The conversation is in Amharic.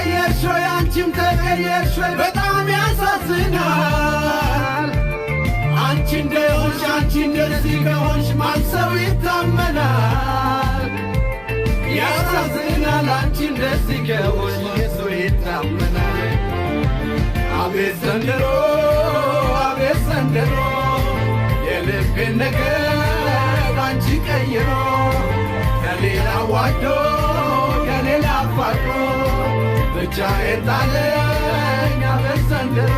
ተቀየርሽ ወይ? አንቺም ተቀየርሽ ወይ? በጣም ያሳዝናል። አንቺ እንደሆንሽ፣ አንቺ እንደዚህ ከሆንሽ ማን ሰው ይታመናል? ያሳዝናል። አንቺ እንደዚህ ከሆንሽ ሰው ይታመናል? አቤት ዘንድሮ፣ አቤት ዘንድሮ፣ የልቤን ነገር አንቺ ቀይሮ፣ ከሌላ ዋዶ ከሌላ አፋቅሮ ብቻዬን ጣለኝ። አቤት ዘንድሮ።